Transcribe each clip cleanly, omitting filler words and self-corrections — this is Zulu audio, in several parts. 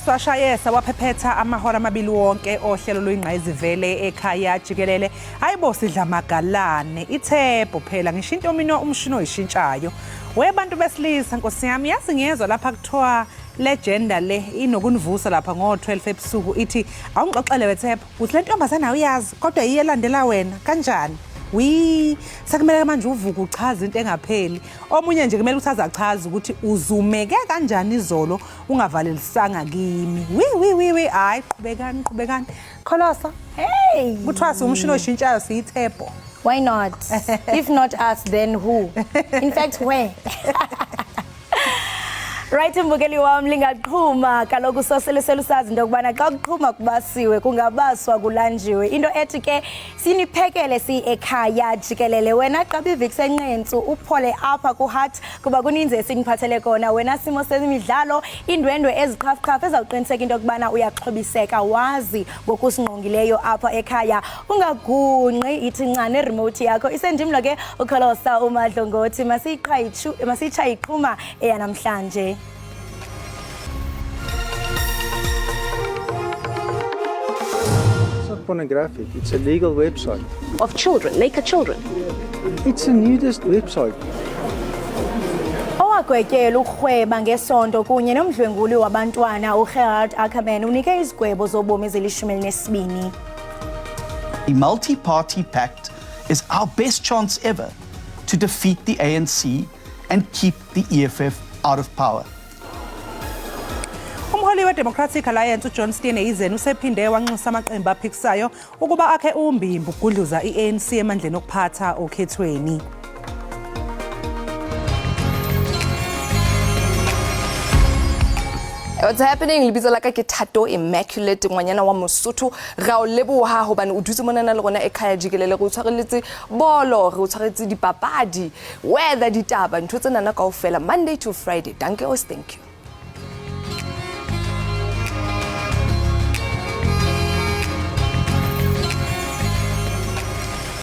Sesiwashayesa waphephetha amahora amabili wonke ohlelo luyingqayizivele ekhaya jikelele. Hayibo sidla amagalane, ithebho phela ngisho into mina umshini oyishintshayo. We bantu besilisa nkosi yami yazi ngiyezwa lapha kuthiwa le gender le inokunivusa lapha ngo-12 ebusuku ithi awungixoxele wethepho ukuthi le ntombazane awuyazi kodwa iye elandela wena kanjani wi sekumele manje uvuke uchaze into engapheli omunye nje kumele ukuthi aze achaze ukuthi uzumeke kanjani izolo ungavalelisanga kimi wi wi wi wi hayi qhubekani qhubekani kholosa hey kuthiwa siwumshini oshintshayo siyithebho Why not? If not us, then who? In fact, where? Right mbukeli wam lingaqhuma kaloku sosele selusazi into yokubana xa kuqhuma kubasiwe kungabaswa kulanjiwe into ethi ke siniphekele si ekhaya jikelele wena qaba iviksi enqentsu uphole apha kuheart kuba kuninzi esiniphathele kona wena simo semidlalo iindwendwe eziqhafuqhafu ezawuqiniseka into yokubana uyaxhobiseka wazi ngokusingqongileyo apha ekhaya ungagunqi ithi ncane remote yakho isendim lo ke ukholosa umadlongothi masiyitshaye iqhuma eyanamhlanje. It's not pornographic, it's a legal website. Of children, naked children. It's a nudist website. Owagwetyelwa ukurhweba ngesondo kunye nomdlwenguli wabantwana uGerhard Ackerman unike izigwebo zobomi ezilishumi elinesibini. The multi-party pact is our best chance ever to defeat the ANC and keep the EFF out of power. Umholi weDemocratic Alliance uJohn Steenhuisen usephinde wanxusa amaqembu aphikisayo ukuba akhe umbimbi ukugudluza i-ANC emandleni okuphatha okhethweni. What's happening? Lebitso la ka ke Thato Immaculate ngwanyana wa Mosotho. Ra o leboha hobane o dutse monana le rona ekhaya jikelele re o tshwareletse bolo, re o tshwaretse dipapadi. Weather ditaba ntho tsenana kaofela Monday to Friday. Danke os thank you.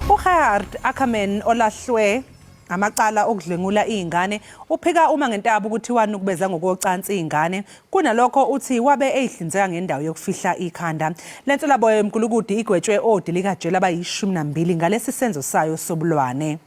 UGerhard Ackerman olahlwe amacala okudlwengula izingane uphika uma ngentaba ukuthi wanukubeza ngokocansi izingane kunalokho uthi wabe eyihlinzeka ngendawo yokufihla ikhanda le nsolaboya yomgulukudu igwetshwe odilikajele abayishumi nambili ngalesi senzo sayo sobulwane.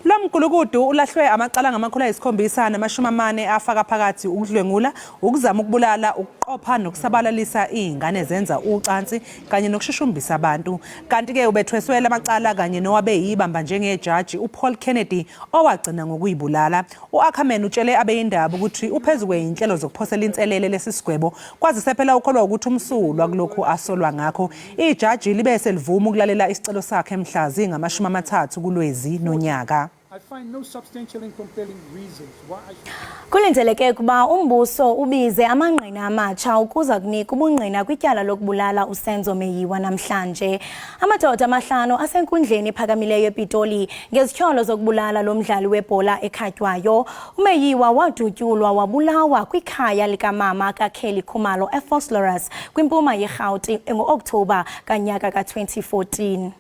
Lo mgulukudu ulahlwe amacala angama-740 afaka phakathi ukudlwengula, ukuzama ukubulala, ukuqopha nokusabalalisa izingane zenza ucansi kanye nokushushumbisa abantu. Kanti-ke ubethweswe lamacala kanye nowabe yibamba njengejaji uPaul Kennedy owagcina ngokuyibulala. U-Ackerman utshele abeyindaba ukuthi uphezu kweyinhlelo zokuphosela inselele lesi sigwebo kwazise phela ukholwa ukuthi umsulwa kulokhu asolwa ngakho. Ijaji libe selivuma ukulalela isicelo sakhe mhla zingama-30 kuLwezi nonyaka. Kulindeleke ukuba umbuso ubize amangqina amatsha ukuza kunika ubungqina kwityala lokubulala uSenzo Meyiwa namhlanje. Amadoda amahlanu asenkundleni ephakamileyo ePitoli ngezityholo zokubulala lo mdlali webhola ekhatywayo. UMeyiwa wadutyulwa wabulawa kwikhaya likamama kaKelly Khumalo eVosloorus kwimpuma yeRhawuti ngo-Okthobha kanyaka ka-2014.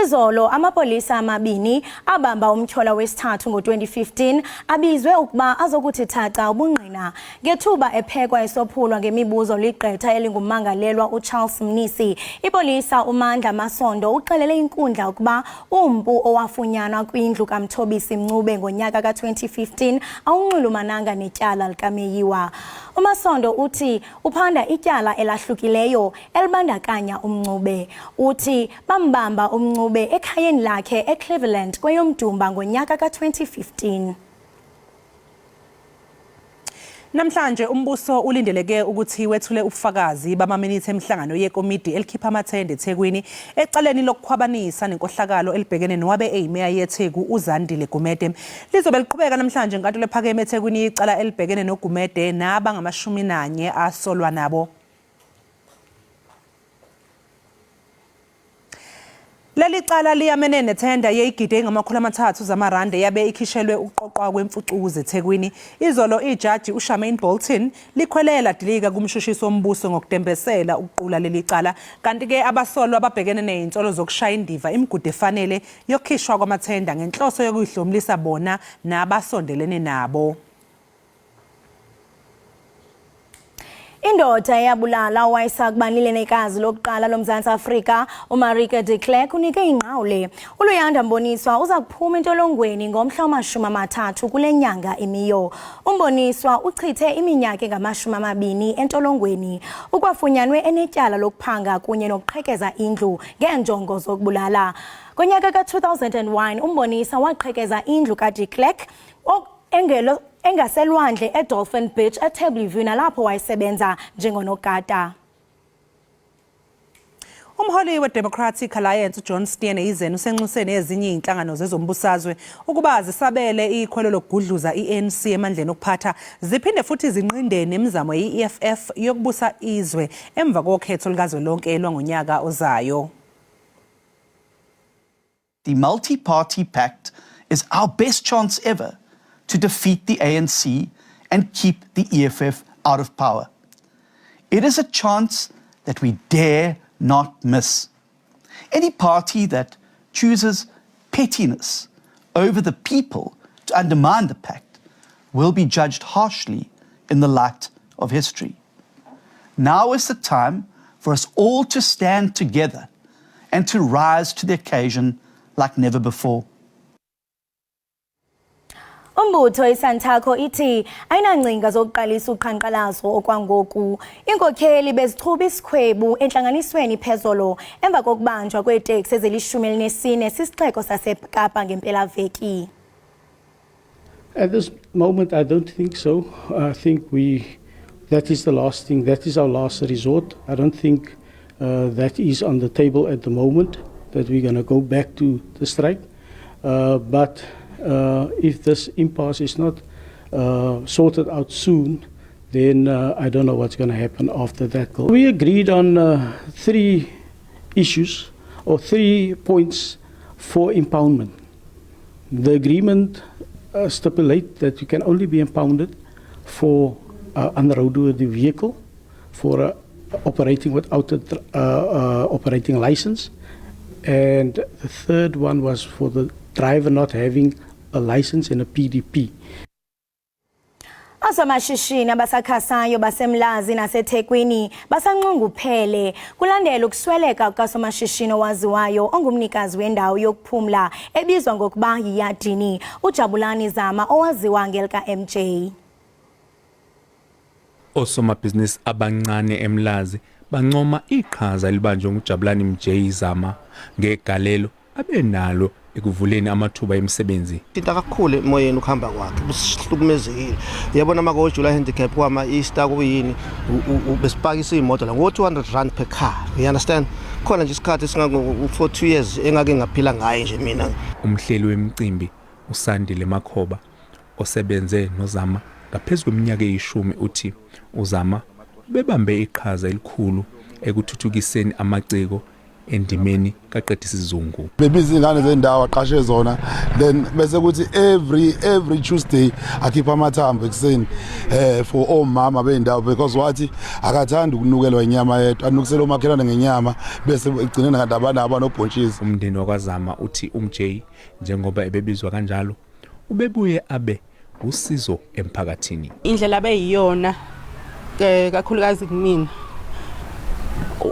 Izolo amapolisa amabini abamba umtyholwa wesithathu ngo-2015 abizwe ukuba azokuthi thaca ubungqina ngethuba ephekwa esophulwa ngemibuzo ligqwetha elingummangalelwa uCharles Mnisi. Ipolisa uMandla Masondo uxelele inkundla ukuba umpu owafunyanwa kwindlu kaMthobisi Mncube ngonyaka ka-2015 awunxulumananga netyala likaMeyiwa. UMasondo uthi uphanda ityala elahlukileyo elibandakanya uMncube. Uthi bambamba uMncube ekhayeni lakhe eCleveland kweyoMdumba ngonyaka ka-2015. Namhlanje umbuso ulindeleke ukuthi wethule ubufakazi bamaminithi emihlangano yekomidi elikhipha amathende eThekwini ecaleni lokukhwabanisa nenkohlakalo elibhekene nowabe eyimeya yeTheku uZandile Gumede. Lizobe liqhubeka namhlanje enkantolo ephakeme eThekwini icala elibhekene noGumede nabangamashumi nanye asolwa nabo. Leli cala liyamene nethenda yeyigidi engama-300 zamarandi yabe ikhishelwe ukuqoqwa kwemfucuza eThekwini. Izolo ijaji uCharmaine Bolton likhwelela dilika kumshushisi wombuso ngokudembesela ukuqula leli cala. Kanti-ke abasolwa babhekene nezinsolo zokushaya indiva imigudu efanele yokukhishwa kwamathenda ngenhloso yokuyihlomulisa bona nabasondelene nabo. Indoda eyabulala owayesakuba lilenekazi lokuqala loMzantsi Afrika uMarike de Klerk unike ingqawule. ULuyanda Mboniswa uza kuphuma entolongweni ngomhla wama-30 kule nyanga imiyo. Umboniswa uchithe iminyaka engama-20 entolongweni. Ukwafunyanwe enetyala lokuphanga kunye nokuqhekeza indlu ngeenjongo zokubulala. Ngonyaka ka-2001 uMbonisa waqhekeza indlu kaDe Klerk engelo engaselwandle eDolphin Beach eTable nalapho wayesebenza njengonogada. Umholi we-Democratic Alliance uJohn Steenhuisen usenxuse nezinye izinhlangano zezombusazwe ukuba zisabele ikhwelo lokugudluza i-ANC emandleni okuphatha ziphinde futhi zinqinde nemizamo ye-EFF yokubusa izwe emva kokhetho likazwelonke lwangonyaka ozayo. The multi-party pact is our best chance ever to defeat the ANC and keep the EFF out of power. It is a chance that we dare not miss. Any party that chooses pettiness over the people to undermine the pact will be judged harshly in the light of history. Now is the time for us all to stand together and to rise to the occasion like never before. Umbutho iSantaco ithi ayinangcinga zokuqalisa uqhankqalazo okwangoku. Inkokheli bezichuba isikhwebu entlanganisweni phezolo emva kokubanjwa kweeteksi ezili-14 sisixeko saseKapa ngempelaveki. At this moment, I don't think so. I think that is the last thing. That is our last resort. I don't think that is on the table at the moment, that we're going to go back to the strike. But if this impasse is not sorted out soon, then I don't know what's going to happen after that. We agreed on three issues or 3 points for impoundment. The agreement stipulate that you can only be impounded for unroadworthy vehicle, for operating without a operating license, and the third one was for the driver not having a license and a PDP. Osomashishini abasakhasayo baseMlazi naseThekwini basanxunguphele kulandela ukusweleka kukasomashishini owaziwayo ongumnikazi wendawo yokuphumla ebizwa ngokuba yiYadini, uJabulani Zama owaziwa ngelika MJ. Osomabhizinisi abancane eMlazi bancoma iqhaza elibanjwe nguJabulani MJ Zama ngegalelo abenalo ekuvuleni amathuba emisebenzi. Thinta kakhulu emoyeni ukuhamba kwakhe, busihlukumezekile. Uyabona, uma ko-July handicap, kwama-Easter, kuyini, besipakisa iy'moto la ngo-R200 per car, you understand? Khona nje isikhathi esingango for 2 years engake ngaphila ngaye nje mina. Umhleli wemicimbi uSandile Makhoba osebenze noZama ngaphezu kweminyaka eyishumi uthi uZama bebambe iqhaza elikhulu ekuthuthukiseni amaciko endimeni kaqedisizungu. Bebiza ingane zendawo, aqashe zona, then bese kuthi every Tuesday akhipha amathambo ekuseni for omama bendawo, because wathi akathandi ukunukelwa inyama yedwa, anukisele omakhelwane ngenyama, bese egcineni kanti abanabo banobhontshisi. Umndeni wakwaZama uthi uMJ, njengoba ebebizwa kanjalo, ubebuye abe usizo emphakathini. Indlela abeyiyona ke, kakhulukazi kumina,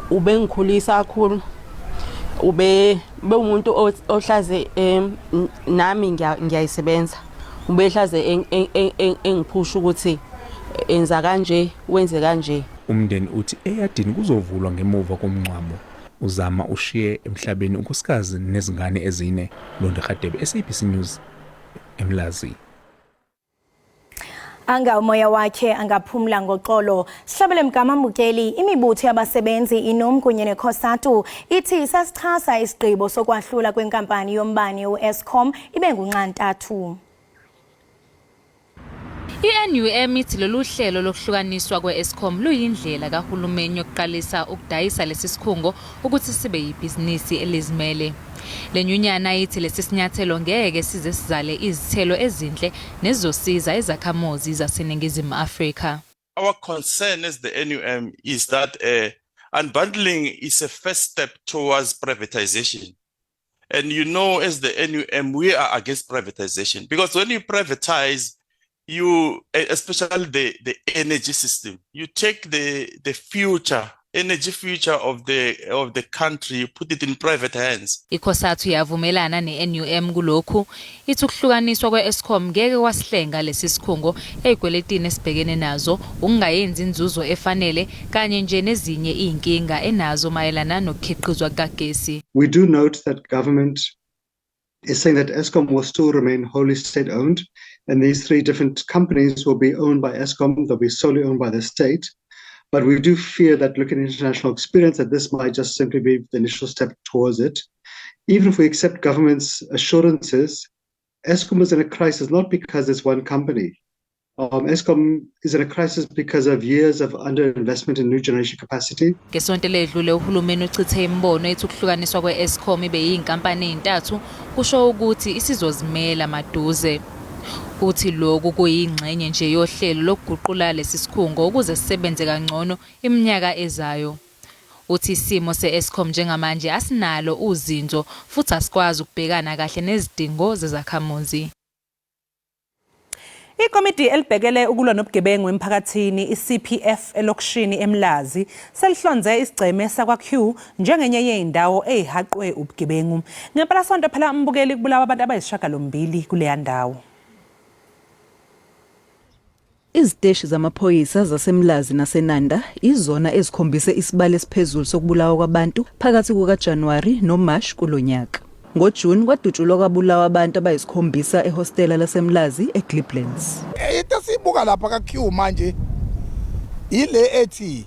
ubengikhulisa kakhulu, ube bewumuntu ohlaze nami ngiyayisebenza, ubehlaze engiphusha ukuthi enza kanje, wenze kanje. Umndeni uthi eyadini kuzovulwa ngemuva komngcwabo. UZama ushiye emhlabeni unkosikazi nezingane ezine. Londo Hadebe, SABC News, eMlazi. Anga umoya wakhe angaphumla ngoxolo. Sihlabele mgama, mbukeli, imibutho yabasebenzi iNUM kunye neCOSATU ithi isasichasa isigqibo sokwahlula kwenkampani yombane uEskom ibe ngunxantathu. I-NUM ithi lolu hlelo lokuhlukaniswa kwe-Eskom luyindlela kahulumeni yokuqalisa ukudayisa lesi sikhungo ukuthi sibe yibhizinisi elizimele. Le nyunyana ithi lesi sinyathelo ngeke size sizale izithelo ezinhle nezizosiza izakhamuzi zaseNingizimu Afrika. Our concern as the NUM is that unbundling is a first step towards privatization. And you know, as the NUM, we are against privatization because when you privatize, you, especially the energy system, you take the future, energy future of the country, you put it in private hands. ICOSATU yavumelana ne-NUM kulokhu, ithi ukuhlukaniswa kwe-Eskom ngeke kwasihlenga lesi sikhungo ezikweletini esibhekene nazo, ukungayenzi inzuzo efanele kanye nje nezinye izinkinga enazo mayelana nokukhiqizwa kukagesi. We do note that government is saying that Eskom will still remain wholly state owned, and these three different companies will be owned by Eskom, they'll be solely owned by the state. But we do fear that, looking at international experience, that this might just simply be the initial step towards it. Even if we accept government's assurances, Eskom is in a crisis not because it's one company. Eskom is in a crisis because of years of underinvestment in new generation capacity. Ngesonto ledlule uhulumeni uchithe imibono ethi ukuhlukaniswa kwe-Eskom ibe yinkampani ezintathu kusho ukuthi isizozimela maduze. Uthi lokhu kuyingxenye nje yohlelo lokuguqula lesi sikhungo ukuze sisebenze kangcono iminyaka ezayo. Uthi isimo se-Eskom njengamanje asinalo uzinzo futhi asikwazi ukubhekana kahle nezidingo zezakhamuzi. Ikomiti elibhekele ukulwa nobugebengu emphakathini iCPF elokishini eMlazi selihlonze isigceme sakwa-Q njengenye yey'ndawo ey'haqwe ubugebengu. Ngempelasonto phela umbukeli kubulawa abantu abayisishiyagalombili kuleya ndawo. Iziteshi zamaphoyisa zaseMlazi naseNanda izona ezikhombise isibalo esiphezulu sokubulawa kwabantu phakathi kukaJanuwari noMashi kulonyaka. NgoJuni kwadutshulwa kwabulawa abantu abayisikhombisa ehostela laseMlazi eGliblands. Into esiyibuka lapha ka-Q manje ile ethi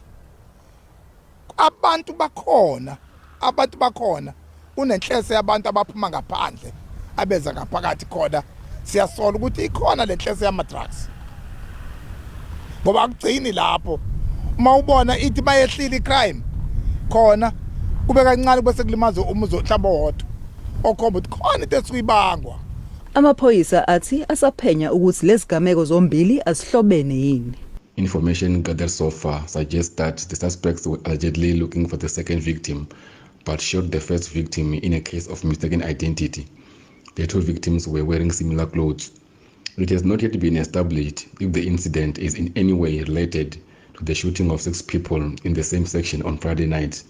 abantu bakhona kunenhlese yabantu abaphuma ngaphandle abeza ngaphakathi khona. Siyasola ukuthi ikhona le nhlese yama-drugs ngoba akugcini lapho. Uma ubona ithi bayehlile i-crime khona, kube kancane bese kulimaza umuzi mhlawumbe owodwa okhomba ukuthi khona into esuyibangwa. Amaphoyisa athi asaphenya ukuthi lezigameko zombili azihlobene yini. Information gathered so far suggests that the suspects were allegedly looking for the second victim, but shot the first victim in a case of mistaken identity. The two victims were wearing similar clothes. It has not yet been established if the incident is in any way related to the shooting of six people in the same section on Friday night.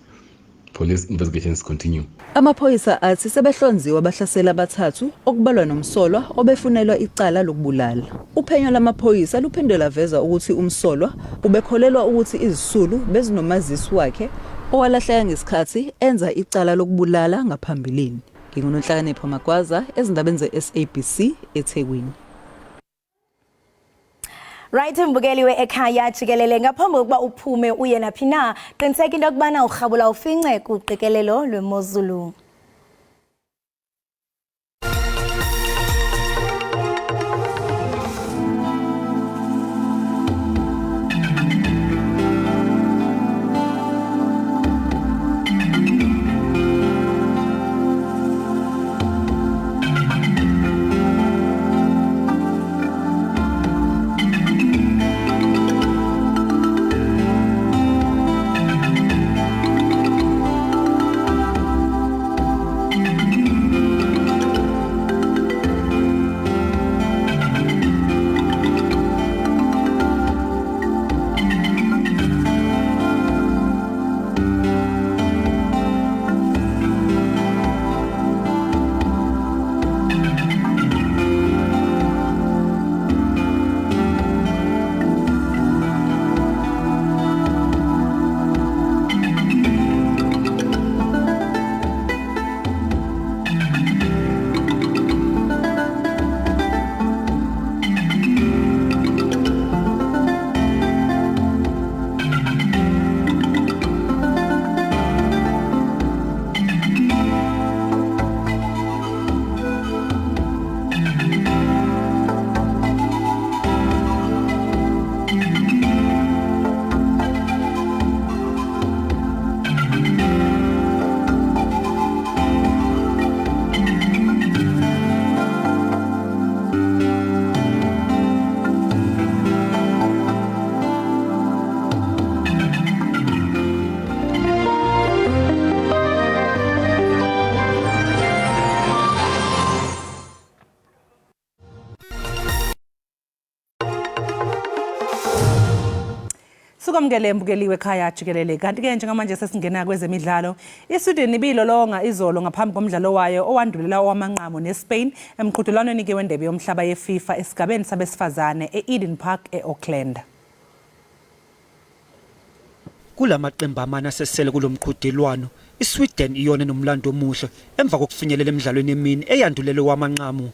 Police investigations continue. Amaphoyisa athi sebehlonziwe abahlaseli abathathu okubalwa nomsolwa obefunelwa icala lokubulala. Uphenyo lamaphoyisa luphinde laveza ukuthi umsolwa ubekholelwa ukuthi izisulu bezinomazisi wakhe owalahleka ngesikhathi enza icala lokubulala ngaphambilini. NginguNonhlakanipho Magwaza ezindabeni ze-SABC eThekwini. Right, mbukeli we-Ekhaya Jikelele, ngaphambi kokuba uphume uye naphi na, qiniseka into yokubana urhabula ufince kuqikelelo lwemozulu. Sikwamukele mbukeliwe ekhaya jikelele kanti-ke njengamanje sesingena kwezemidlalo. ISweden ibilolonga izolo ngaphambi komdlalo wayo owandulela owamanqamu neSpain emqhudelwanweni-ke wendebe yomhlaba yeFIFA esigabeni sabesifazane e-Eden Park e-Auckland. Kula maqembu amane asesele kulo mqhudelwano, iSweden iyona enomlando omuhle emva kokufinyelela emidlalweni emine eyandulela owamanqamu.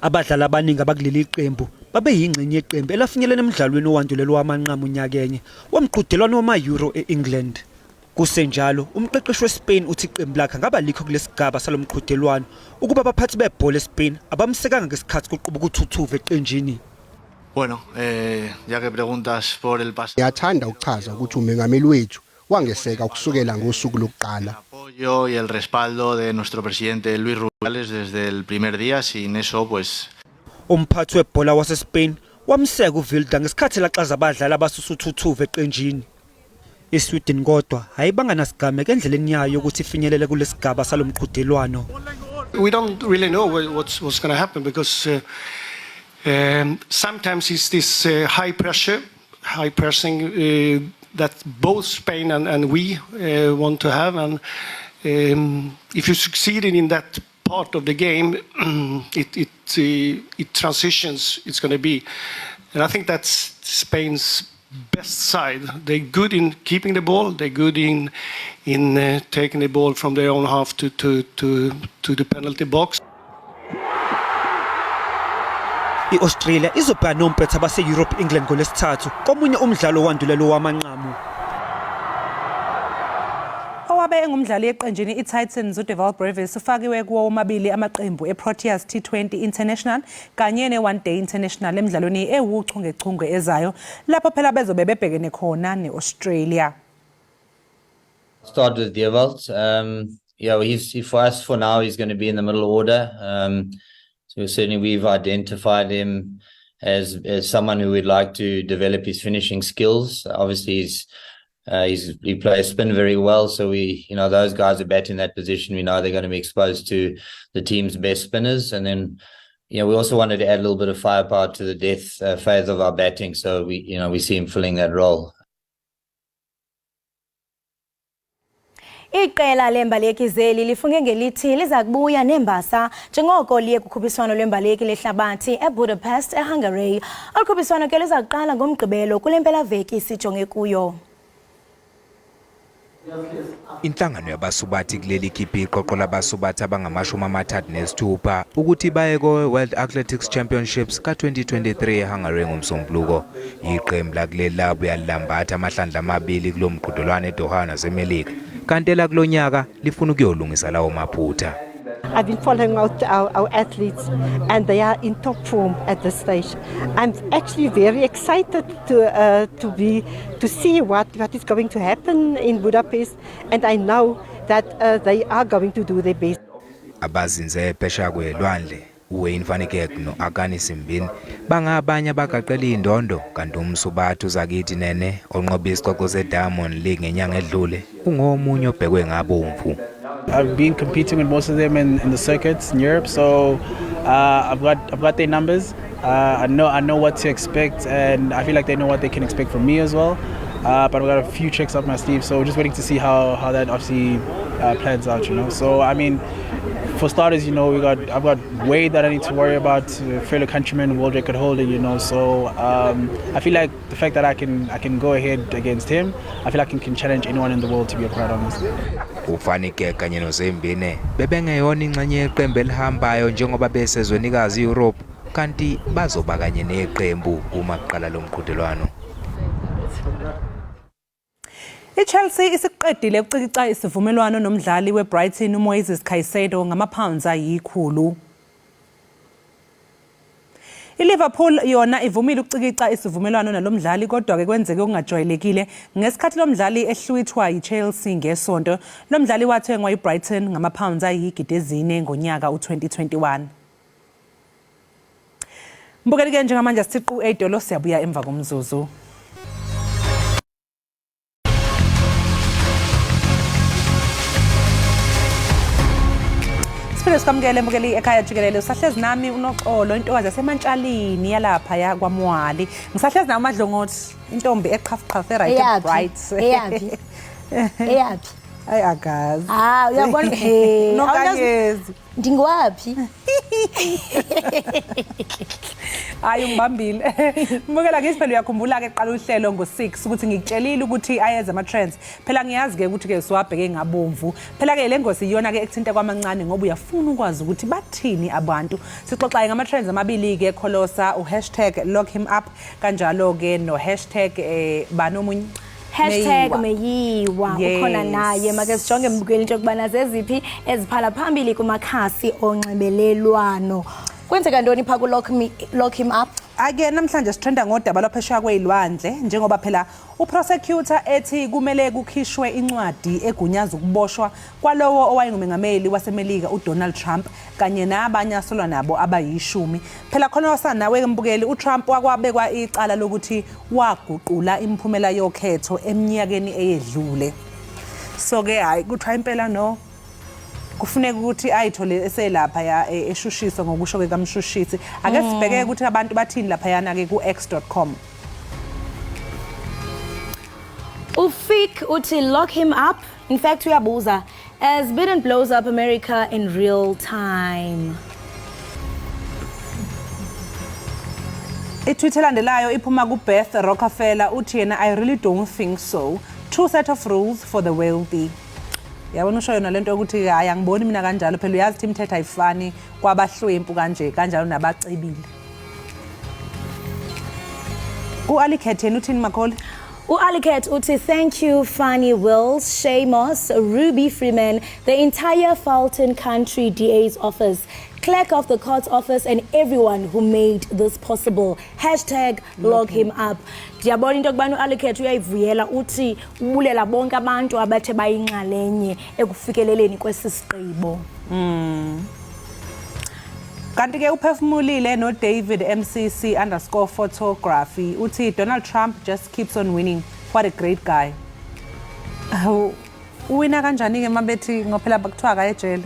Abadlali abaningi abakuleli qembu babeyingxenye yeqembu elafinyelela emdlalweni owandulela owamanqamu nyakenye womqhudelwano wama-Euro e-England. Kusenjalo, umqeqeshi weSpain uthi iqembu lakhe angaba likho kulesigaba salo mqhudelwano ukuba abaphathi bebhola eSpain abamsekanga ngesikhathi kuqubuka uthuthuva eqenjini. Bueno, eh, ya que preguntas por el pasado. Ngiyathanda ukuchaza ukuthi umengameli wethu wangeseka ukusukela ngosuku lokuqala. Apoyo y el respaldo de nuestro presidente Luis Rubiales desde el primer día, sin eso pues Umphathi webhola waseSpain wamseka uVilda ngesikhathi elaxaza abadlali abasusa uthuthuva eqenjini. ISweden kodwa ayibanga nasigameko endleleni yayo yokuthi ifinyelele kulesigaba salo mqhudelwano. We don't really know what's going to happen because sometimes it's this high pressure, high pressing that both Spain and we want to have. And if you succeed in that part of the game, it transitions it's going to be. And I think that's Spain's best side. They're good in keeping the ball. They're good in taking the ball from their own half to the penalty box. I-Australia izobhekana nompetha base-Europe England ngolwesithathu komunye umdlalo owandulela owamanqamu. Owabe engumdlali eqenjini i-Titans uDewald Brevis ufakiwe kuwo womabili amaqembu e-Proteas T20 International kanye ne-One Day International emidlalweni ewuchungechunge ezayo lapho phela bezobe bebhekene khona ne-Australia. Start with Dewald. Yeah, for us for now, he's going to be in the middle order. So certainly we've identified him as someone who we'd like to develop his finishing skills. Obviously, he plays spin very well. So we, you know, those guys who bat in that position, we know they're going to be exposed to the team's best spinners. And then, we also wanted to add a little bit of firepower to the death phase of our batting. So we see him filling that role. Iqela lembaleki zeli lifunge ngelithi liza kubuya nembasa njengoko liye kukhuphiswano lwembaleki lehlabathi eBudapest eHungary. Olu khuphiswano ke liza kuqala ngoMgqibelo kule mpelaveki sijonge kuyo. Inhlangano yabasubathi kuleli khiphe iqoqo labasubathi abangama-36 ukuthi baye kowe-World Athletics Championships ka-2023 eHungary ngoMsombuluko. Iqembu lakuleli labuya lilambatha amahlandla amabili kulo mqhudelwano eDoha naseMelika. Kanti elakulo nyaka lifuna ukuyolungisa lawo maphutha. I've been following our athletes and they are in top form at this stage. I'm actually very excited to see what is going to happen in Budapest, and I know that they are going to do their best. Abazinze phesheya kwelwandle uWayne van Niekerk no-Akani Simbine bangabanye abagaqela indondo, kanti umsubathi uZakithi Nene onqobe isicoco se-Diamond League ngenyanga edlule ungomunye obhekwe ngabomvu. I've been competing with most of them in the circuits in Europe, so I've got their numbers. I know what to expect, and I feel like they know what they can expect from me as well. But I've got a few tricks up my sleeve, so we're just waiting to see how that obviously plans out. So I mean, for starters, you know, we got I've got Wade that I need to worry about, fellow countryman, world record holder. So I feel like the fact that I can go ahead against him, I feel like I can challenge anyone in the world, to be quite honest. UVan Niekerk kanye noSimbine bebengeyona ingxenye yeqembu elihambayo njengoba besezwenikazi i-Europe, kanti bazoba kanye neqembu uma kuqala lo mqhudelwano. I-Chelsea isiqedile ukucikica isivumelwano nomdlali weBrighton uMoises Caicedo ngama-pounds ayi-100. I-Liverpool yona ivumile ukucikica isivumelwano nalomdlali, kodwa-ke kwenzeke okungajwayelekile ngesikhathi lo mdlali ehlwithwa yi-Chelsea ngesonto. Lo mdlali wathengwa yi-Brighton ngama-pounds ayi-4,000 ngonyaka u-2021. Mbukeli-ke, njengamanje sithiqu ey'tolo, siyabuya emva komzuzu. Siphinde sikwamukele mbukeli ekhaya jikelele. Usahlezi nami uNoxolo, intokazi yaseMantshalini yalapha ya kwaMwali. Ngisahlezi nawe uMadlongothi, intombi eqhafuqhafu e-right, Eyaphi? bright. Eyaphi? Eyaphi? Hayi, akazi. Ah, uyabona, he. Nonkanyezi. Ndingowaphi? Hayi, ungibambile. Mbukela, ngithi phela uyakhumbula-ke qala uhlelo ngo-6 ukuthi ngikutshelile ukuthi ayeza ama-trends. Phela ngiyazi-ke ukuthi-ke siwabheke ngabomvu. Phela-ke le ngosi iyona-ke ekuthinta kwamancane ngoba uyafuna ukwazi ukuthi bathini abantu. Sixoxa-ke ngama-trends amabili-ke, Kholosa, u#LockHimUp kanjalo-ke no-hashtag bani omunye? Hashtag Meyiwa. Meyiwa. Ukhona naye. Make sijonge, mbukeli, into yokubana zeziphi eziphala phambili kumakhasi onxibelelwano. Kwenzeka ntoni phaa ku-lock him up? Ake namhlanje sitrenda ngodaba lwaphesheya kwey'lwandle, njengoba phela uprosecutor ethi kumele kukhishwe incwadi egunyaza ukuboshwa kwalowo owayengumengameli waseMelika uDonald Trump kanye nabanye asolwa nabo abayishumi. Phela khona nawe mbukeli, uTrump wakwabekwa icala lokuthi waguqula imiphumela yokhetho eminyakeni eyedlule. So ke hayi, kuthiwa impela no kufuneka ukuthi ayithole eselapha ya eshushiswa ngokusho kamshushisi. Ake sibheke ukuthi abantu bathini laphayana ke ku-x.com. Ufik uthi lock him up. In fact uyabuza, as Biden blows up America in real time. I-tweet elandelayo iphuma kuBeth Rockefeller, uthi yena, "I really don't think so. Two set of rules for the wealthy." Yabona, usho yona lento yokuthi hayi, angiboni mina kanjalo. Phela uyazi ukuthi imithetho ayifani kwabahlwempu kanje kanjalo nabacebile. U-Alicat yena uthini, Makholi? U-Alicat uthi, "Thank you Fannie Wills, Shamos, Ruby Freeman, the entire Fulton County DA's office, clerk of the court's office and everyone who made this possible. #LockHimUp." Ndiyabona into yokubana u-Alicat uyayivuyela, uthi ubulela bonke abantu abathe bayinxalenye ekufikeleleni kwesi sigqibo. Kanti ke uphefumulile no David MCC_photography uthi, "Donald Trump just keeps on winning. What a great guy." Awu, uwina kanjani ke mabethi ngophela kuthiwa akayejele?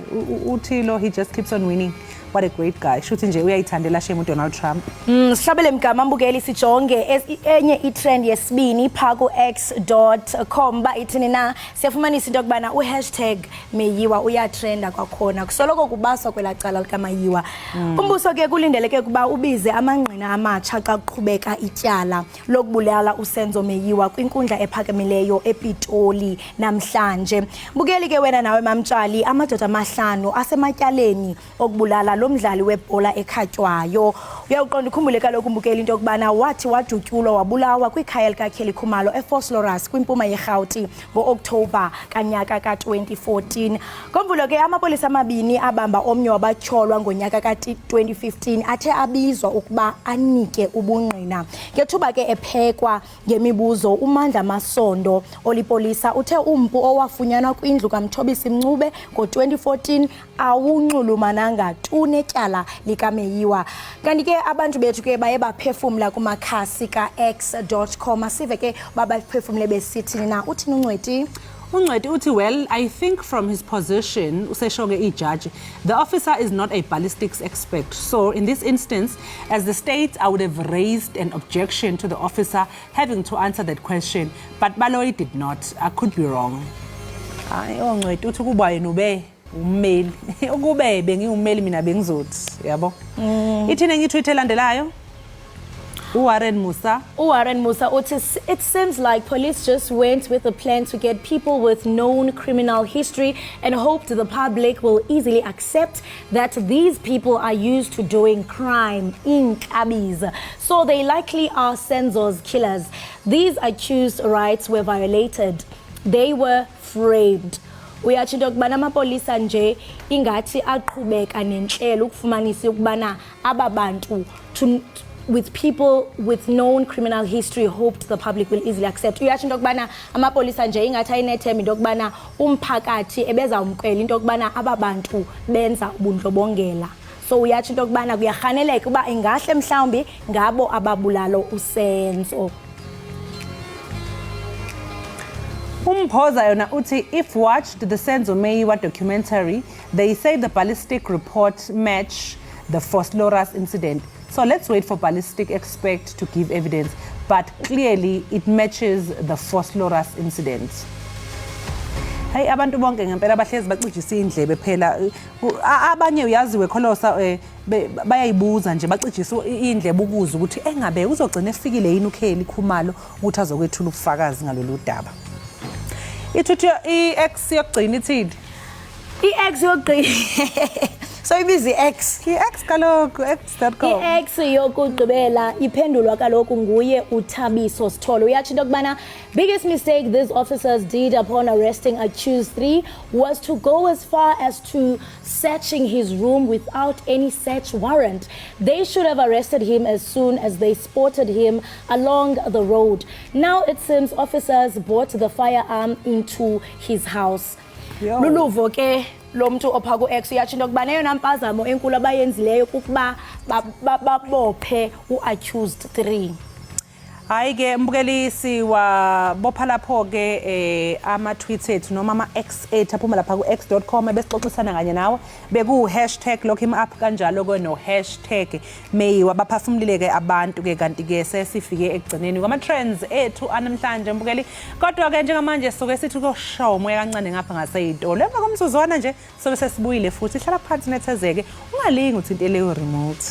Uthi lo, "He just keeps on winning. What a great guy." Shuthi nje uyayithandela shame uDonald Trump. Sihlabele mgama, mbukeli, sijonge enye itrend yesibini phaa ku-x.com ba ithini na. Siyafumanisa into yokubana u#Meyiwa uyatrenda kwakhona, kusoloko kubaswa kwelaa cala likaMayiwa. Umbuso ke kulindeleke ukuba ubize amangqina amatsha xa kuqhubeka ityala lokubulala uSenzo Meyiwa kwinkundla ephakamileyo ePitoli namhlanje. Bukeli ke wena nawe Mamtshali, amadoda amahlanu asematyaleni okubulala lo mdlali webhola ekhatywayo. Uyawuqonda, ukhumbule kaloku, mbukeli, into yokubana wathi wadutyulwa wabulawa kwikhaya likaKelly Khumalo eVosloorus kwimpuma yeRhawuti ngo-Okthobha kanyaka ka-2014. Ngomvulo ke amapolisa amabini abamba omnye wabatyholwa ngonyaka ka-2015 athe abizwa ukuba anike ubungqina. Ngethuba ke ephekwa ngemibuzo, uMandla Masondo olipolisa uthe umpu owafunyanwa kwindlu kaMthobisi Mncube ngo-2014 awunxulumananga tu netyala likaMeyiwa. Kanti ke abantu bethu ke baye baphefumla kumakhasi ka-x.com. Asive ke babaphefumle besithini na. Uthini uNcweti? UNcweti uthi, "Well, I think from his position," usesho ke ijaji, "the officer is not a ballistics expert. So in this instance, as the state, I would have raised an objection to the officer having to answer that question. But Baloyi did not. I could be wrong." Hayi, oNcweti uthi kuba yena ube ummeli. Ukube bengiwummeli mina bengizothi, yabo. Ithini enye i-tweet elandelayo? UWarren Musa. UWarren Musa uthi, "It seems like police just went with a plan to get people with known criminal history and hoped the public will easily accept that these people are used to doing crime in cabbies. So they likely are Senzo's killers. These accused rights were violated. They were framed." Uyatsho into yokubana amapolisa nje ingathi aqhubeka nentlelo ukufumanisa ukubana aba bantu to with people with known criminal history, hoped the public will easily accept. Uyatsho into yokubana amapolisa nje ingathi ayinethemba into yokubana umphakathi ebezawumkela into yokubana aba bantu benza ubundlobongela. So uyatsho into yokubana kuyarhaneleka uba ingahle mhlawumbi ngabo ababulalo uSenzo. Umphoza yona uthi if watched the Senzo Meyiwa documentary, they say the ballistic report match the Vosloorus incident. So let's wait for ballistic expert to give evidence, but clearly it matches the Vosloorus incident. Hey, abantu bonke ngempela bahlezi bacijisa indlebe phela. Abanye uyazi wekholosa, bayayibuza nje, bacijisa indlebe ukuza ukuthi engabe uzogcina efikile yini uKelly Khumalo ukuthi azokwethula ubufakazi ngalolu daba. Ithuthu i-X yokugcina ithini? I-X yokugcina, so ibiza i-X. I-X kaloku, x.com. I-X yokugqibela iphendulwa kaloku nguye uThabiso Sithole. Uyatsho into yokubana biggest mistake these officers did upon arresting accused 3 was to go as far as to searching his room without any search warrant. They should have arrested him as soon as they spotted him along the road. Now it seems officers brought the firearm into his house. Yo. Luluvo ke lo mntu opha ku-X. Uyatsho into yokubana eyona mpazamo enkulu abayenzileyo kukuba babophe u-accused 3. Hayi ke mbukeli, siwabopha lapho ke ama tweets ethu noma ama X8 aphuma lapha ku x.com besixoxisana kanye nawe. Beku #LockHimUp kanjalo ke no #Meyiwa. Baphafumulile ke abantu ke, kanti ke sesifike ekugcineni kwama trends ethu anamhlanje, mbukeli. Kodwa ke njengamanje soke sithi kuyoshaya umoya kancane ngapha ngaseyitolo. Emva komzuzwana nje sobe sesibuyile futhi. Hlala phansi, nethezeke, ungalingi uthinte leyo remote.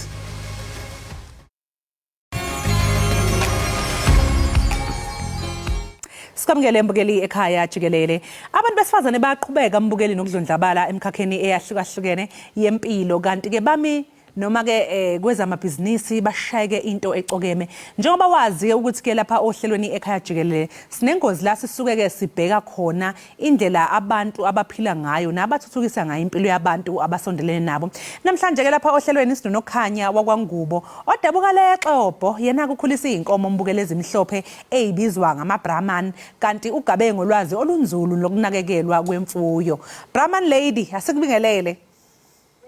Sikwamukele mbukeli ekhaya jikelele. Abantu besifazane bayaqhubeka, mbukeli, nokudlondlabala emkhakheni eyahlukahlukene yempilo, kanti ke bami noma ke kwezamabhizinisi bashayeke into ecokeme. Njengoba wazi ukuthi ke lapha ohlelweni ekhaya jikelele sinengozi la sisuke ke sibheka khona indlela abantu abaphila ngayo nabathuthukisa ngayo impilo yabantu abasondelene nabo. Namhlanje ke lapha ohlelweni sinoNokhanya wakwaNgubo odabuka leXobho. Yena kukhulisa izinkomo, mbukele, ezimhlophe ezibizwa ngama-Brahman, kanti ugabe ngolwazi olunzulu lokunakekelwa kwemfuyo. Brahman lady, asikubingelele.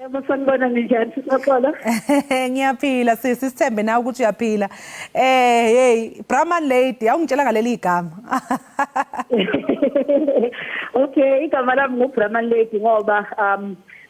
Yebo, sanibona, ninjani, sixoxolo? Ngiyaphila sisi, sithembe nawe ukuthi uyaphila. Hey Brahman lady, awungitshela ngaleli igama. Okay, igama lami nguBrahman lady ngoba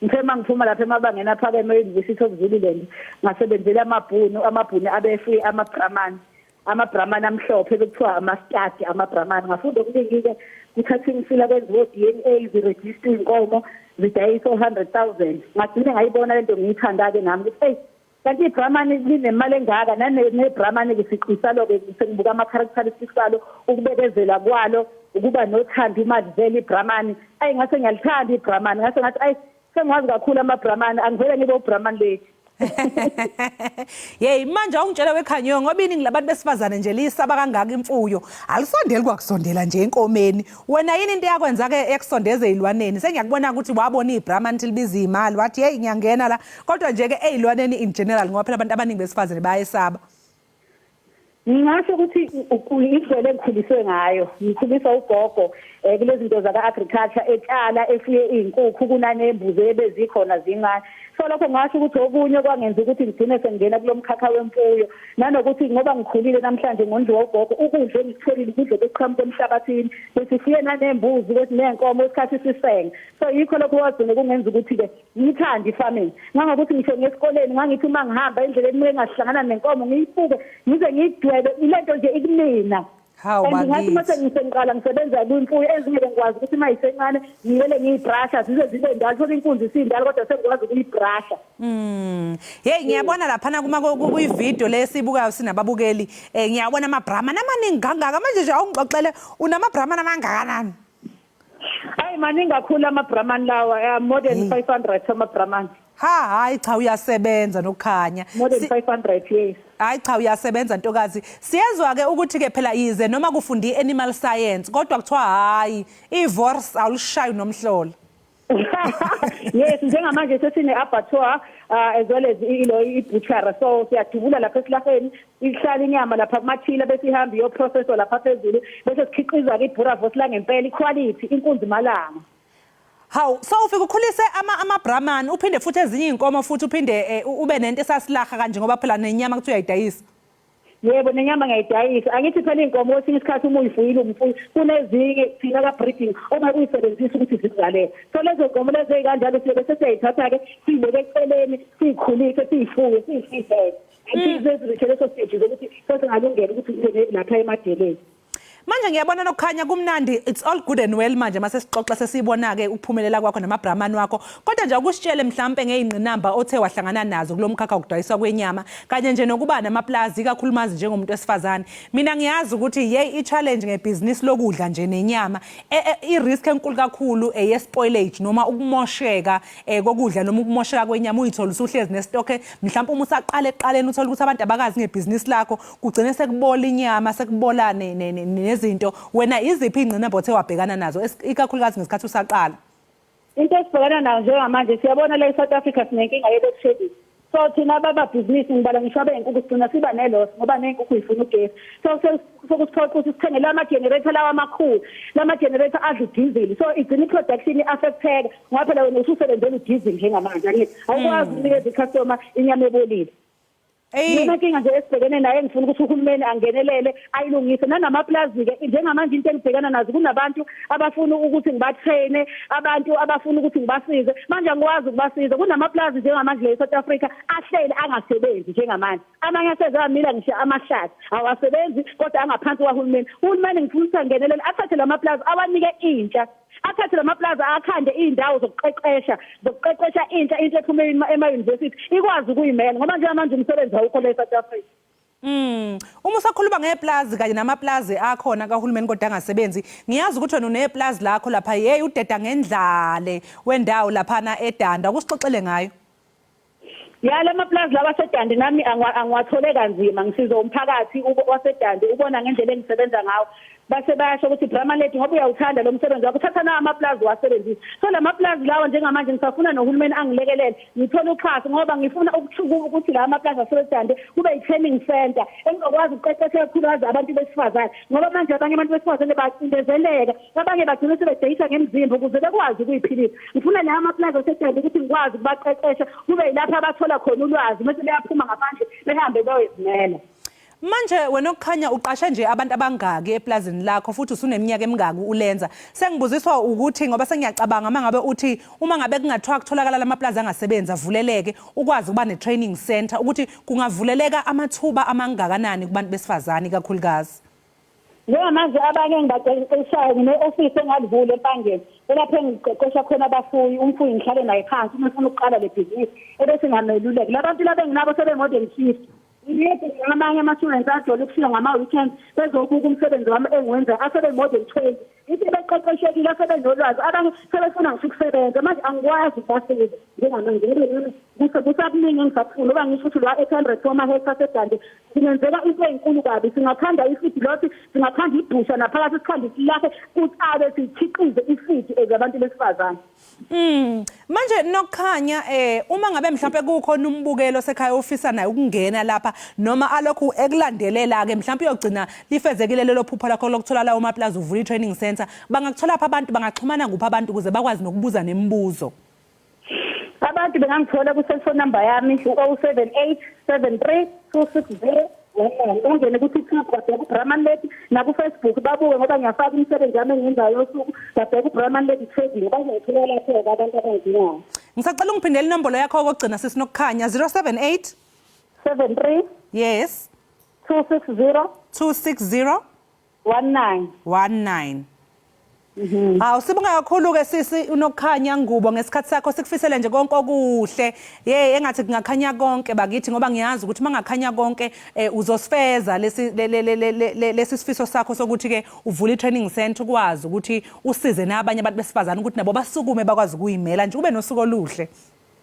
ngithe mangiphuma lapha emabangeni aphakeme e-University of Zululand ngasebenzela amabhunu abefuye ama-Brahman, ama-Brahman amhlophe, bekuthiwa ama-stud ama-Brahman. Ngafunda okuningi-ke, kuthatha imsila kwenziwa o-DNA, zirejista iy'nkomo, zidayisa o-100,000. Ngagcine ngayibona lento, ngiyithanda-ke nami ukuthi eyi, kanti iBrahman linemali engaka. Ne-Brahman-ke siqisalo-ke, sengibuka ama-characteristics alo, ukubekezela kwalo, ukuba nothando, imali vele iBrahman. Ayi, ngase ngiyalithanda iBrahman, ngase ngathi ayi, sengiwazi kakhulu ama-Brahman, angivele ngibe uBrahman lady. Yey, manje awungitshela wekhanyo, ngoba iningi labantu besifazane nje liyisaba kangaka imfuyo, alisondeli kwakusondela nje enkomeni. Wena yini into yakwenza ke ekusondeza ezilwaneni? Sengiyakubona ukuthi wabona iBrahman ukuthi libiza imali, wathi hey, ngiyangena la. Kodwa nje ke ezilwaneni in general, ngoba phela abantu abaningi besifazane bayesaba. Ngingasho ukuthi indlela engikhuliswe ngayo, ngikhuliswa ugogo kulezi zinto zaka-agriculture, etshala, efuye iy'nkukhu, kunanembuzi ebezikhona zincane. So lokho ngingasho ukuthi okunye kwangenza ukuthi ngigcine sengingena kulo mkhakha wemfuyo, nanokuthi ngoba ngikhulile namhlanje ngondliwa ugogo, ukudla engikutholile ukudla bekuqhamuka emhlabathini, besifuye nanembuzi bethi ney'nkomo isikhathi sisenga. So yikho lokho kwagcine kungenza ukuthi-ke ngithande i-farming, ngangokuthi ngisho ngesikoleni ngangithi uma ngihamba endleleni meke ngahlangana nenkomo ngiyibuke, ngize ngiyidwebe ilento nje ikumina. Hawu. And ngathi uma Bakithi. Sengiqala ngisebenza kwimfuyo ezinye, ngikwazi ukuthi uma isencane ngiyele ngiyibrasha zize zibe ndala, thola inkunzi isindala kodwa sengikwazi ukuyibrasha. Hey, ngiyabona laphana kuma kuyi-video lesibukayo sinababukeli. Ngiyabona ama-Brahman amaningi kangaka. Manje nje awungixoxele, unama-Brahman amangakanani? Hayi, maningi kakhulu ama-Brahman lawa, more than 500 ama-Brahman. Ha, hayi cha, uyasebenza Nokukhanya. More than 500, yes. Hayi cha, uyasebenza ntokazi. Siyezwa ke ukuthi ke phela yize noma kufunda i-animal science, kodwa kuthiwa hayi, i-wors awulishayi nomhlola. Yes, njengamanje sesine abattoir as well as ilo i-butcher, so siyadubula lapha esilaheni, ihlala inyama lapha kumathila, bese ihamba iyoprocesswa lapha phezulu, bese sikhiqiza ke i-boerewors la ngempela, iquality, inkunzi malanga. Hawu, so ufike ukhulise ama-Brahman, uphinde futhi ezinye iy'nkomo, futhi uphinde ube nento esasilaha kanje, ngoba phela nenyama kuthiwa uyayidayisa. Yebo, nenyama ngiyayidayisa. Angithi phela iy'nkomo kwesinye isikhathi uma uyifuyile umfuyi, kunezinye thina ka-breeding ongeke uyisebenzise ukuthi zikuzalele. So lezo nkomo lezo ey'kanjalo siyobe sesiyayithatha-ke siyibeke eceleni, siyikhulise, siyifuye, siyifisele. Angithi leso stage zokuthi sesingalungela ukuthi ungene lapha emadeleni. Manje ngiyabona nokukhanya kumnandi, it's all good and well manje mase sixoxa sesibona ke ukuphumelela kwakho namabrahman wakho, kodwa nje akusitshele mhlambe ngeyingqinamba othe wahlangana nazo kulomkhakha wokudayiswa kwenyama kanye nje nokuba namaplazi, ikakhulukazi njengomuntu wesifazane. Mina ngiyazi ukuthi hey, i-challenge ngebhizinisi lokudla nje nenyama, i-risk enkulu kakhulu eye-spoilage noma ukumosheka kokudla noma ukumosheka kwenyama. Uyithola usuhlezi nestock, mhlawumbe uma usaqala ekuqaleni uthola ukuthi abantu abakazi ngebhizinisi lakho, kugcine sekubola inyama, sekubola nezinto. Wena iziphi iy'ngqinamba othe wabhekana nazo, ikakhulukazi ngesikhathi usaqala? Into esibhekana nayo njengamanje, siyabona la e-South Africa sinenkinga ye-load shedding. So thina abababhizinisi, ngibala ngisho abey'nkukhu, sigcina siba ne-loss ngoba ney'nkukhu y'funa ugesi. So sokusiphoqa ukuthi sithenge la ma-generator lawa amakhulu, la ma-generator adla udizili. So igcina i-production i-affecteka ngoba phela wena ususebenzela udizili njengamanje, angithi awukwazi ukunikeza i-customer inyama ebolile. Iyona nkinga nje esibhekene nayo engifuna ukuthi uhulumeni angenelele ayilungise. Nanamaplazi-ke njengamanje into engibhekana nazo, kunabantu abafuna ukuthi ngibatraine, abantu abafuna ukuthi ngibasize, manje angikwazi ukubasiza. Kunamaplazi njengamanje la e-South Africa ahleli angasebenzi njengamanje, amanye aseze amila ngisho amahlathi awasebenzi, kodwa angaphansi kwahulumeni. Uhulumeni ngifuna ukuthi angenelele, athathe la maplazi awanike intsha, athathe la maplazi akhande iy'ndawo zokuqeqesha intsha, into ephume ema-university ikwazi ukuyimela, ngoba njengamanje umsebenzi awukho la e-South Africa. Uma usakhuluma ngeplazi kanye namaplazi akhona kahulumeni kodwa angasebenzi, ngiyazi ukuthi wena uneplazi lakho lapha, hey, udeda ngendlale wendawo laphana eDanda, ukusixoxele ngayo. Ya, la maplazi lawa aseDandi nami angiwathole kanzima, ngisiza umphakathi waseDandi ubona ngendlela engisebenza ngawo. Base bayasho ukuthi Brahman Lady, ngoba uyawuthanda lo msebenzi wakho, thatha nawo amaplazi wasebenzise. So la maplazi lawa njengamanje ngisafuna nohulumeni angilekelele ngithole uxhaso, ngoba ngifuna ukuthi la maplazi aseDandi kube i-training center engizokwazi ukuqeqesha kakhulukazi abantu besifazane, ngoba manje abanye abantu besifazane bacindezeleka, abanye bagcina sebedayisa ngemizimba ukuze bekwazi ukuyiphilisa. Ngifuna la maplazi aseDandi ukuthi ngikwazi ukubaqeqesha, kube yilapho abathola khona ulwazi bese beyaphuma ngaphandle behambe beyozimela. Manje wena okukhanya uqashe nje abantu abangaki eplazini lakho, futhi usuneminyaka emingaki ulenza? Sengibuziswa ukuthi ngoba sengiyacabanga uma ngabe uthi uma ngabe kungathiwa kutholakala lamaplazi angasebenzi avuleleke, ukwazi ukuba ne-training center, ukuthi kungavuleleka amathuba amangakanani kubantu besifazane ikakhulukazi? Njengamanje abanye engibaqeqeshayo, ngine-ofisi engalivula eMpangeni elapho engiqeqesha khona abafuyi. Umfuyi ngihlale naye phansi uma efuna ukuqala le bhizinisi, ebese ngiyameluleka. La bantu laba enginabo sebe-more than 50. Ngiyeke amanye ama-students ajwayele ukufika ngama-weekends bezobuka umsebenzi wami engiwenzayo, asebe-more than 20. Ithi beqeqeshekile, asebenolwazi, abanye sebefuna ngisho ukusebenza. Manje angikwazi ukubasiza njengamanje ngoba nami kusakuningi engisakufuna. Ngoba ngisho ukuthi la 800 wama-hectare aseDande kungenzeka into ey'nkulu kabi, singakhanda i-feed lot, singakhanda ibhusha naphakathi, sikhande isilahle, kutshalwe, sikhiqize i-feed as abantu besifazane. Manje Nokukhanya, uma ngabe mhlawumbe kukhona umbukelo sekhaya ofisa naye ukungena lapha noma alokhu ekulandelela ke, mhlawumbe uyogcina lifezekile lelo phupho lakho lokuthola lawo maplazi, uvula i-training center, bangakuthola phi abantu, bangaxhumana kuphi abantu ukuze bakwazi nokubuza nemibuzo? Abantu bengangithola ku-cellphone number yami u-078 73 260. Ungene ku-TikTok babheka uBrahman Lady, naku-Facebook babuke, ngoba ngiyafaka imisebenzi yami engiyenzayo yosuku, babheka uBrahman Lady Trading, bazongithola lapho-ke abantu abangidingayo. Ngisacela ungiphindele inombolo yakho okugcina, sisi Nokukhanya. 078 73 Yes. 260 260 19. 19. Hawu, sibonga kakhulu ke sisi uNokukhanya Ngubo ngesikhathi sakho, sikufisele nje konke okuhle. Yey, engathi kungakhanya konke bakithi, ngoba ngiyazi ukuthi mangakhanya konke uzosifeza lesi sifiso sakho sokuthi ke uvule i-training center, ukwazi ukuthi usize nabanye abantu besifazane ukuthi nabo basukume bakwazi ukuyimela nje. Ube nosuku oluhle.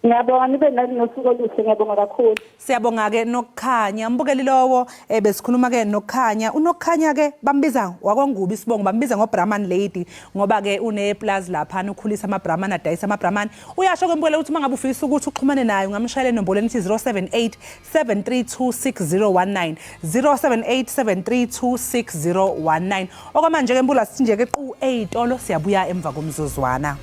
Ngiyabonga, nibe nosuku oluhle, ngiyabonga kakhulu. Siyabonga ke Nokukhanya. Mbukeli lowo besikhuluma ke Nokukhanya. UNokukhanya ke bambiza wakwaNgubo isibongo, bambiza ngoBrahman Lady ngoba ke uneplazi lapha ukhulisa amaBrahman, adayisa amaBrahman. Uyasho ke mbukeli ukuthi mangabe ufisa ukuthi uxhumane naye ungamshayela inombolo ethi 078 7326019, 078 7326019. Okwamanje ke mbula sithi nje ke qu eyitolo, siyabuya emva komzuzwana.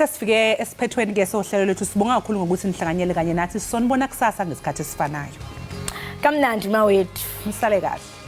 Sesifike esiphethweni ke sohlelo lwethu. Sibonga kakhulu ngokuthi nihlanganyele kanye nathi. Sonibona kusasa ngesikhathi esifanayo. Kamnandi mawethu. Nisale kahle.